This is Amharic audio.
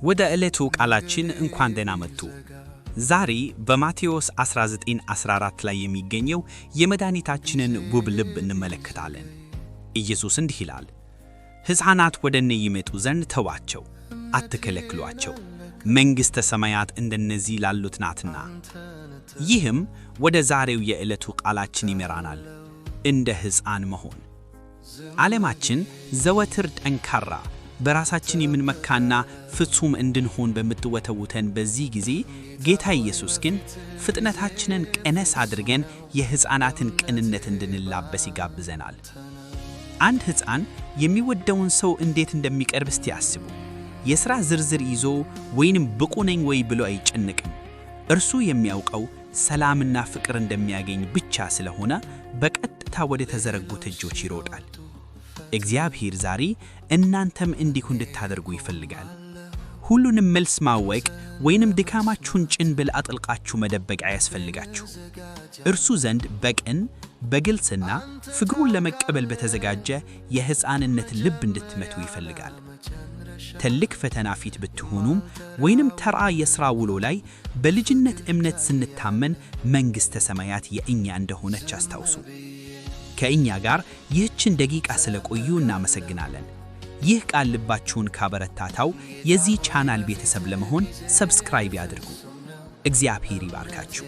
ወደ ዕለቱ ቃላችን እንኳን ደህና መጡ። ዛሬ በማቴዎስ 19:14 ላይ የሚገኘው የመድኃኒታችንን ውብ ልብ እንመለከታለን። ኢየሱስ እንዲህ ይላል፣ "ሕፃናት ወደ እኔ ይመጡ ዘንድ ተዋቸው፣ አትከለክሏቸው፣ መንግሥተ ሰማያት እንደነዚህ ላሉት ናትና።" ይህም ወደ ዛሬው የዕለቱ ቃላችን ይመራናል፣ እንደ ሕፃን መሆን። ዓለማችን ዘወትር ጠንካራ፣ በራሳችን የምንመካና ፍጹም እንድንሆን በምትወተውተን በዚህ ጊዜ፣ ጌታ ኢየሱስ ግን ፍጥነታችንን ቀነስ አድርገን የሕፃናትን ቅንነት እንድንላበስ ይጋብዘናል። አንድ ሕፃን የሚወደውን ሰው እንዴት እንደሚቀርብ እስቲ አስቡ። የሥራ ዝርዝር ይዞ ወይንም ብቁ ነኝ ወይ ብሎ አይጨንቅም። እርሱ የሚያውቀው ሰላምና ፍቅር እንደሚያገኝ ብቻ ስለሆነ በቀጥታ ወደ ተዘረጉት እጆች ይሮጣል። እግዚአብሔር ዛሬ እናንተም እንዲሁ እንድታደርጉ ይፈልጋል። ሁሉንም መልስ ማወቅ ወይንም ድካማችሁን ጭንብል አጥልቃችሁ መደበቅ አያስፈልጋችሁ። እርሱ ዘንድ በቅን፣ በግልጽና ፍቅሩን ለመቀበል በተዘጋጀ የሕፃንነት ልብ እንድትመቱ ይፈልጋል። ትልቅ ፈተና ፊት ብትሆኑም ወይንም ተራ የሥራ ውሎ ላይ፣ በልጅነት እምነት ስንታመን መንግሥተ ሰማያት የእኛ እንደሆነች አስታውሱ። ከእኛ ጋር ይህችን ደቂቃ ስለቆዩ እናመሰግናለን። ይህ ቃል ልባችሁን ካበረታታው የዚህ ቻናል ቤተሰብ ለመሆን subscribe ያድርጉ። እግዚአብሔር ይባርካችሁ።